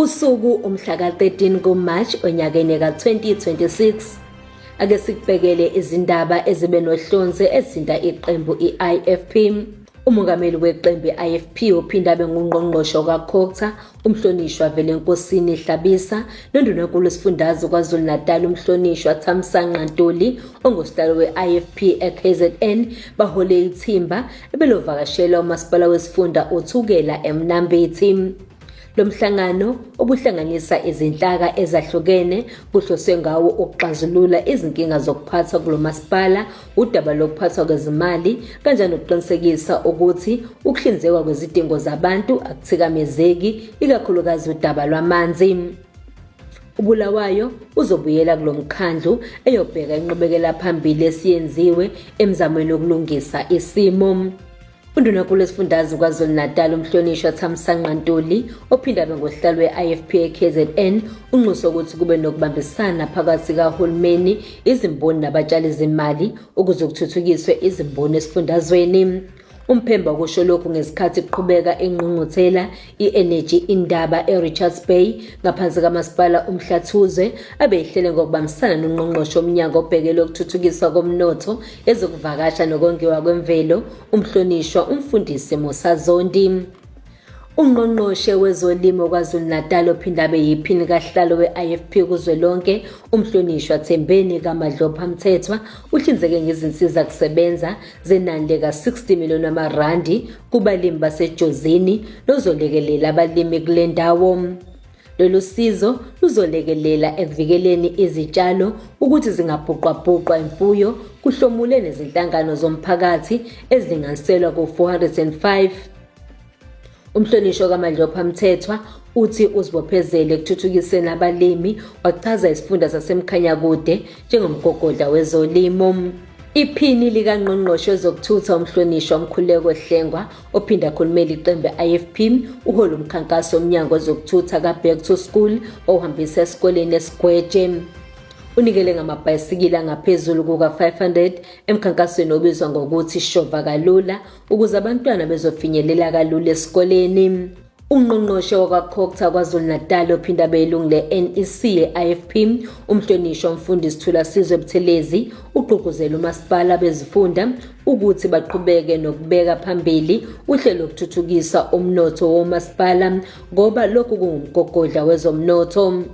Usuku umhla ka-13 kuMarch onyakeni ka-2026. Ake sikubhekele izindaba ezibe nohlonze ezinta iqembu i-IFP. Umongameli weqembu i-IFP ophinde abe ngungqongqoshe kaCogta umhlonishwa Velenkosini Hlabisa noNdunankulu wesifundazwe KwaZulu-Natal umhlonishwa Thamsanqa Ntuli ongusihlalo we-IFP eKZN bahole ithimba ebelovakashela umasipala wesifunda uThukela eMnambithi. Lo mhlangano obuhlanganisa izinhlaka ezahlukene kuhloswe ngawo ukuxazulula izinkinga zokuphathwa kulo masipala, udaba lokuphathwa kwezimali kanjalo nokuqinisekisa ukuthi ukuhlinzekwa kwezidingo zabantu akuthikamezeki, ikakhulukazi udaba lwamanzi. UBulawayo uzobuyela kulo mkhandlu eyobheka inqubekela phambili esiyenziwe emzamweni wokulungisa isimo. UNdunankulu wesifundazwe KwaZulu-Natal umhlonishwa Thamsanqa Ntuli ophinde abe ngusihlalo we-IFP e-KZN unxuse ukuthi kube nokubambisana phakathi kahulumeni, izimboni nabatshali zimali ukuze kuthuthukiswe izimboni esifundazweni. Umphemba ukusho lokhu ngesikhathi kuqhubeka ingqungquthela i-Energy Indaba e-Richards Bay ngaphansi kamasipala uMhlathuze abeyihlele ngokubambisana nongqongqoshe womnyango obhekele ukuthuthukiswa komnotho, ezokuvakasha nokongiwa kwemvelo, umhlonishwa uMfundisi Musa Zondi. Ungqongqoshe wezolimo KwaZulu-Natal ophinde abe yiphini kaSihlalo we-IFP kuzwelonke umhlonishwa Thembeni kaMadlopha Mthethwa uhlinzeke ngezinsiza kusebenza zenani lika-60 million wamarandi kubalimi baseJozini nozolekelela abalimi kule ndawo. Lolu sizo luzolekelela ekuvikeleni izitshalo ukuthi zingabhuqwabhuqwa imfuyo kuhlomule nezinhlangano zomphakathi ezilinganiselwa ku-405. Umhlonishwa kaMadlopha Mthethwa uthi uzibophezele ekuthuthukiseni abalimi wachaza isifunda saseMkhanyakude njengomgogodla wezolimo. Iphini likangqongqoshe wezokuthutha umhlonishwa uMkhuleko Hlengwa ophinde akhulumele iqembu i-IFP uhola umkhankaso womnyango wezokuthutha ka-Back to School owuhambisa esikoleni eSigweje. Unikele ngamabhayisikili angaphezulu kuka-500 emkhankasweni obizwa ngokuthi Shova Kalula ukuze abantwana bezofinyelela kalula esikoleni. Ungqongqoshe wakwaCogta KwaZulu-Natal ophinde abe yilungu le-NEC ye-IFP umhlonishwa uMfundisi Thulasizwe Buthelezi ugqugquzela umasipala bezifunda ukuthi baqhubeke nokubeka phambili uhlelo lokuthuthukisa umnotho womasipala ngoba lokhu kungumgogodla wezomnotho.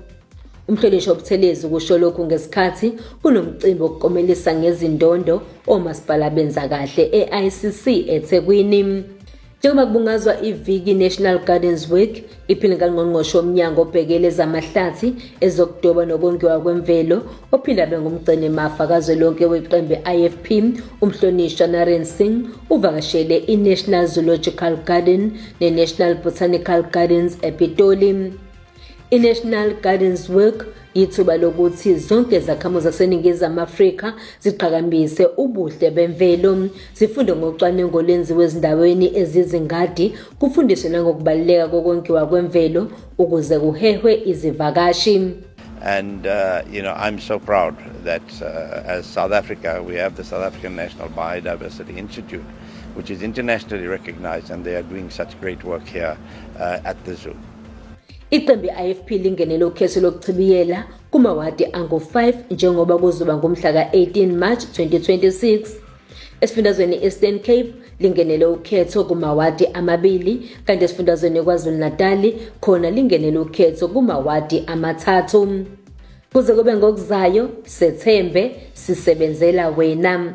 Umhlonishwa uButhelezi ukusho lokhu ngesikhathi kunomcimbi wokukomelisa ngezindondo omasipala benza kahle e-ICC eThekwini. Njengoba kubungazwa iviki National Gardens Week, iphini kangqongqoshe womnyango obhekele ezamahlathi, ezokudoba nokongiwa kwemvelo, ophinde abe ngumgcinimafa kazwelonke weqembu i-IFP, umhlonishwa Naren Singh, uvakashele i-National Zoological Garden ne-National Botanical Gardens ePitoli. I-National Gardens Week yithuba lokuthi zonke izakhamuzi zaseNingizimu Afrika ziqhakambise ubuhle bemvelo, zifunde ngocwaningo olwenziwe ezindaweni ezizingadi, kufundiswe nangokubaluleka kokongiwa kwemvelo ukuze kuhehwe izivakashi. And, I'm so proud that as South Africa, we have the South African National Biodiversity Institute, which is internationally recognized, and they are doing such great work here at the zoo. Iqembu i-IFP lingenele ukhetho lokuchibiyela kumawadi angu-5 njengoba kuzoba ngumhla ka-18 March 2026. Esifundazweni i-Eastern Cape lingenele ukhetho kumawadi amabili kanti esifundazweni KwaZulu-Natal khona lingenele ukhetho kumawadi amathathu. Kuze kube ngokuzayo, sethembe sisebenzela wena.